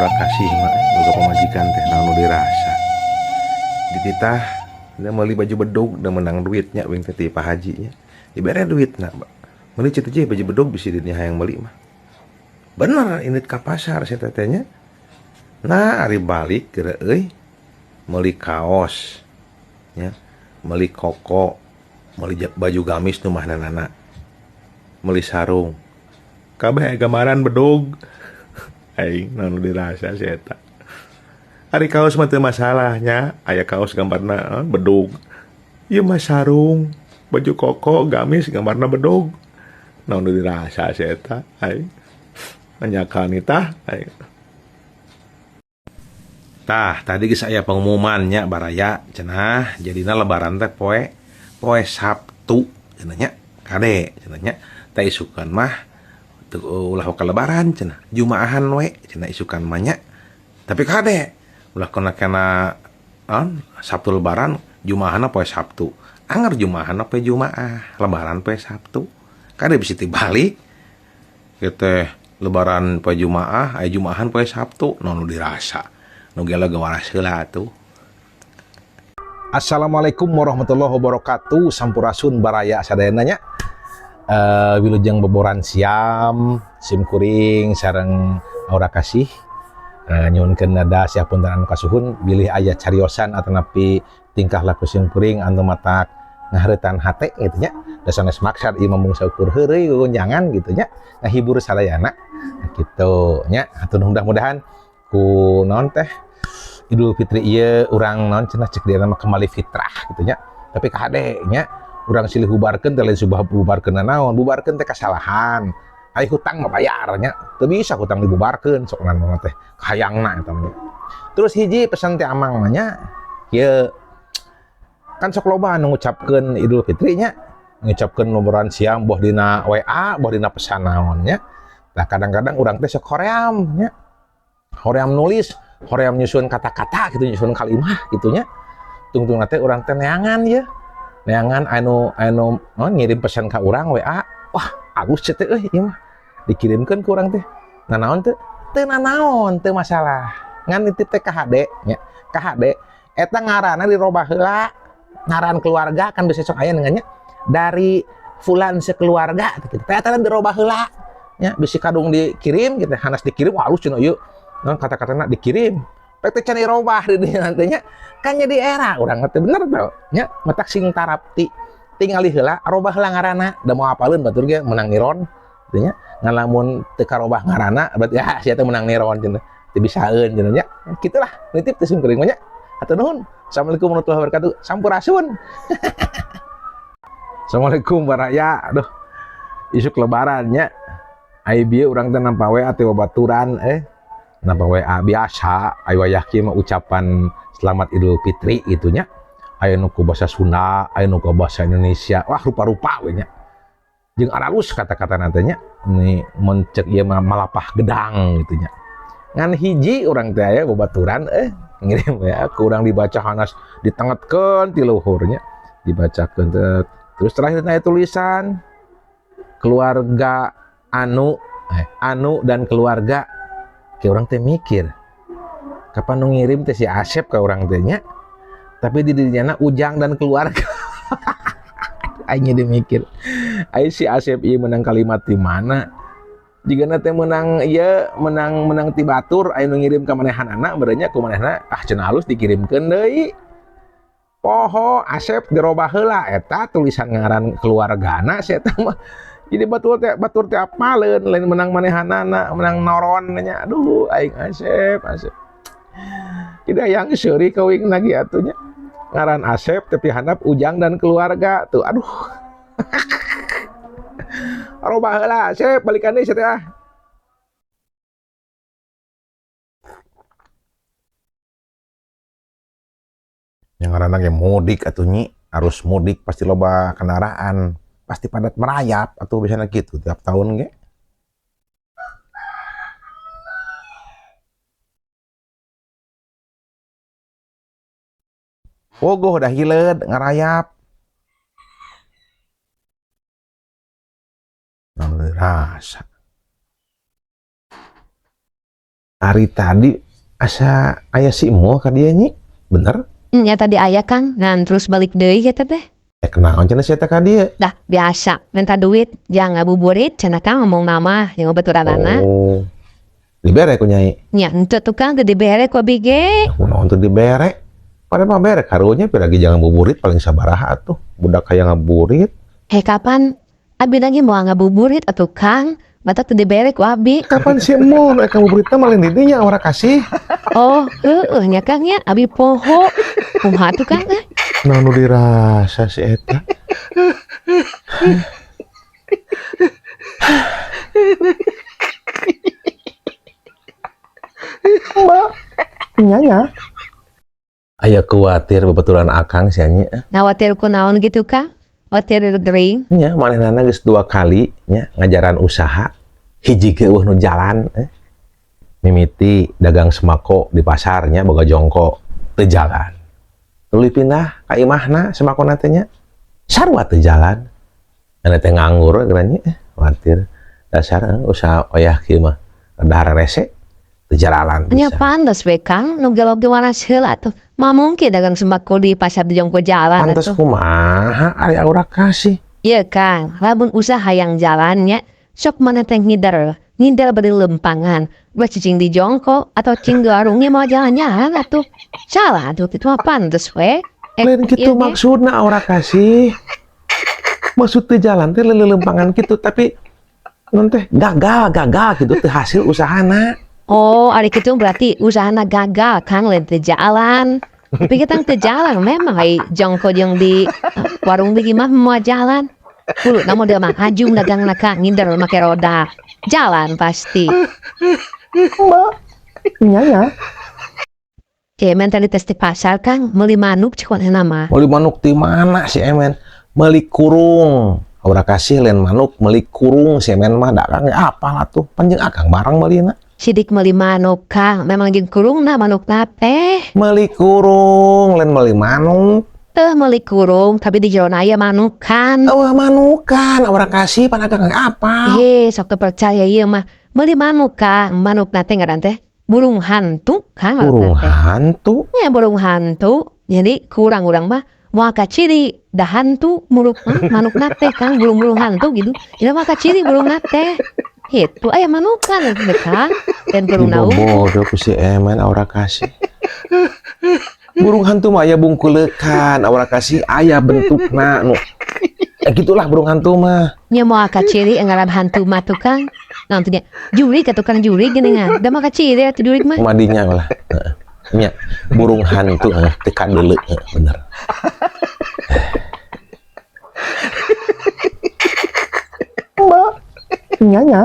Aura kasih mah boga pamajikan teh naon nu dirasa. Dititah da meuli baju bedug da menang duitnya wing teh ti Pak Haji nya. Dibere duitna meuli ceu teh baju bedug bisi dinya hayang meuli mah. Bener indit ka pasar si teteh nya. Nah ari balik geura euy meuli kaos nya, meuli koko, meuli baju gamis nu mahnanana, meuli sarung. Kabeh aya gambaran bedug. Aing naon nu dirasa si eta. Ari kaos mah teu masalah nya, aya kaos gambarna bedug. Ieu mah sarung, baju koko, gamis gambarna bedug. Naon nu dirasa si eta aing. Nanyakan tah aing. Tah, tadi geus aya pengumuman nya baraya cenah jadina lebaran teh poe poe Sabtu cenah nya. Kade cenah nya. Teh isukan mah ulah ka lebaran cenah, jumaahan we cenah isukan mah nya. Tapi kade ulah kena kena Sabtu lebaran jumaahanna poe Sabtu. Anger jumaahanna poe Jumaah, lebaran poe Sabtu. Kade bisi tibalik ieu teh lebaran poe Jumaah, aya jumaahan poe Sabtu, naon nu dirasa. Nu gelo ge waras heula atuh. Assalamualaikum warahmatullahi wabarakatuh. Sampurasun baraya sadayana nya. Wilujeng boboran siam sim kuring sareng Aura Kasih. Nyuhunkeun nada siapunten anu kasuhun bilih aya cariosan atanapi tingkah laku sim kuring anu matak ngahareutan hate gitu nya. Da sanes maksad ieu mah mung saukur heureuy gunjangan gitu nya, ngahibur sadayana gitu nya. Hatur mudah-mudahan ku naon teh Idul Fitri ieu urang naon cenah cek dia mah kembali fitrah gitu nya. Tapi kahade nya urang silih bubarkeun teh lain subah bubarkeun naon, bubarkeun teh kasalahan. Ai hutang mah bayar nya, teu bisa hutang dibubarkeun sok naon teh kahayangna eta mah. Terus hiji pesan teh amang mah nya, ieu kan sok loba anu ngucapkeun Idul Fitri nya, ngucapkeun lebaran siang boh dina WA, boh dina pesan naon nya. Nah kadang-kadang urang teh sok hoream nya. Hoream nulis, hoream nyusun kata-kata gitu, nyusun kalimah gitu nya. Tungtung teh urang teh neangan ya. Neangan anu anu oh, ngirim pesan ka urang WA, wah alus teh euy ieu mah. Dikirimkeun ku urang teh. Nanaon teh? Teu nanaon, teu masalah. Ngan nitip teh KHD nya. KHD eta ngaranna dirobah heula. Ngaran keluarga kan bisa sok aya nya dari fulan sekeluarga gitu. Teh eta dirobah heula nya, bisi kadung dikirim gitu, hanas dikirim wah alus cenah ieu. Nah, kata-katana dikirim. Pek teh can dirobah di dieu nantinya kan jadi era urang teh bener tau nya, matak sing tarapti tingali heula robah heula ngaranna da moal apaleun batur ge menang niron gitu nya. Ngan lamun teu karobah ngaranna berarti ya sia teh menang niron cenah teu bisaeun cenah nya. Kitulah nitip teh sim kuring mah nya. Hatur nuhun. Assalamualaikum warahmatullahi wabarakatuh. Sampurasun. Assalamualaikum baraya. Aduh. Isuk lebaran nya. Ai bieu urang teh nampa WA teh babaturan nampa WA biasa ai wayah kieu mah ucapan selamat Idul Fitri gitu nya. Aya nu ku bahasa Sunda, aya nu ku bahasa Indonesia. Wah rupa-rupa we nya. Jeung aralus kata-kata teh nya. Ini mun ceuk ieu mah malapah gedang gitu nya. Ngan hiji urang teh aya babaturan ngirim WA ku urang dibaca hanas ditengetkeun ti luhur nya. Dibacakeun teh. Terus terakhir aya tulisan keluarga anu anu dan keluarga. Ke urang teh mikir kapan nu ngirim teh si Asep ka urang teh nya, tapi di dinya Ujang dan keluarga. Aing jadi mikir ai si Asep ieu menang kalimat di mana jigana teh menang ieu menang menang ti batur aya nu ngirim ka manehanana berenya ku manehna ah cenah halus dikirimkeun deui. Poho Asep dirobah heula eta tulisan ngaran keluargana si eta mah. Jadi batur teh apaleun lain menang manehanana menang noron nya. Aduh aing Asep Asep. Jadi hayang seuri kawing lagi atuh nya. Ngaran Asep tapi handap Ujang dan keluarga tuh aduh. Robah heula Asep balikan deui teh ah. Yang ngaranna ge mudik atuh nyi, arus mudik pasti loba kendaraan, pasti padat merayap atuh biasana kitu tiap tahun ge. Pogoh dah hileud ngarayap. Naon rasa. Ari tadi asa aya si Emul ka dieu, Nyi. Bener? Nya tadi aya, Kang, ngan terus balik deui eta teh. Eh, kunaon cenah si eta ka dieu? Dah biasa, minta duit, jangan ngabuburit cenah, Kang, ngomong nama jeung baturanana. Oh. Dibere ku Nyai? Nya henteu tuh, Kang, teu dibere ku abi ge. Kunaon teu dibere? Padahal mah bere karunya lagi jangan ngabuburit paling sabaraha atuh. Budak hayang ngabuburit. Heh, kapan abi lagi mau ngabuburit atuh, Kang? Matak teu dibere ku abi. Kapan si Emul nu ngabuburit mah lain di dinya, ora kasih. Oh, heueuh nya, Kang, nya, abi poho. Kumaha tuh, Kang, eh? Naon nu dirasa si eta? Mbak, nyanya. Aya kuatir babaturan akang sia, Nyi. Khawatir ku naon gitu, Kang? Khawatir gering. Nya manehna geus dua kali nya ngajaran usaha, hiji ge euweuh nu jalan eh. Mimiti dagang sembako di pasarnya boga jongko, teu jalan. Tuluy pindah ka imahna sembako teh nya. Sarua teu jalan. Ane teh nganggur geura, Nyi, eh, khawatir. Dasar usaha oyah kieu mah rada hararese teu jalan Nya bisa. Pantes we, Kang, nu gelo ge waras heula atuh. Mah mungkin dagang sembako di pasar di jongko jalan Pantes atuh. kumaha ari aura kasih? Iya, Kang, lamun usaha yang jalannya, sok mana teh ngider, ngider beri lempangan, gua cicing di jongko atau cing di warungnya mau jalan-jalan atuh. Salah atuh, itu mah pantes we. Eh, Lain gitu iya ge. Maksudna, aura kasih. Maksud teu jalan teh lelempangan gitu, tapi non teh gagal gagal gitu teh hasil usahana. Oh, ari kitu berarti usahana gagal, Kang, lain teu jalan. Tapi kita teu jalan memang ai jongko jeung di warung di mah mau jalan. Kudu namun dia mah ajung dagang Kang, ngider make roda. Jalan pasti. Mbak, nyanya. Eh, mentalitas di pasar, Kang, meuli manuk cik nama. Meuli manuk di mana si Emen? Meuli kurung. Aura kasih, lain manuk, meuli kurung si Emen mah dagang apa lah tuh. Panjang akang barang meulina. Sidik meuli manuk, Kang, memang jeung kurungna manuk teh. Meuli kurung, lain meuli manuk. Teh meuli kurung, tapi di jero aya manukan. Oh, manukan, aura kasih pan akang apa? He, sok teu percaya ieu mah. Meuli manuk, Kang, manuk teh ngaran teh burung hantu, Kang, manuk Burung teh. hantu. Ya, burung hantu. Jadi kurang urang mah moal kaciri da hantu muruk manuk teh, Kang, burung-burung hantu gitu. Jadi mah kaciri burung teh. Itu aya manukan teh, Kang. Dan burung naung. Bodoh ku si Emen, aura kasih. Burung hantu mah aya bungkulekan, aura kasih, aya bentukna nu. Eh, gitulah burung hantu mah. Nya moal kaciri ngaran hantu mah tuh, Kang. Nantinya jurig atau kan jurig geuningan. Da mah kaciri atuh jurig mah. Madinya lah. Heeh. Nya burung hantu teu kadeuleu, heuh, bener. Mbak, nyanya.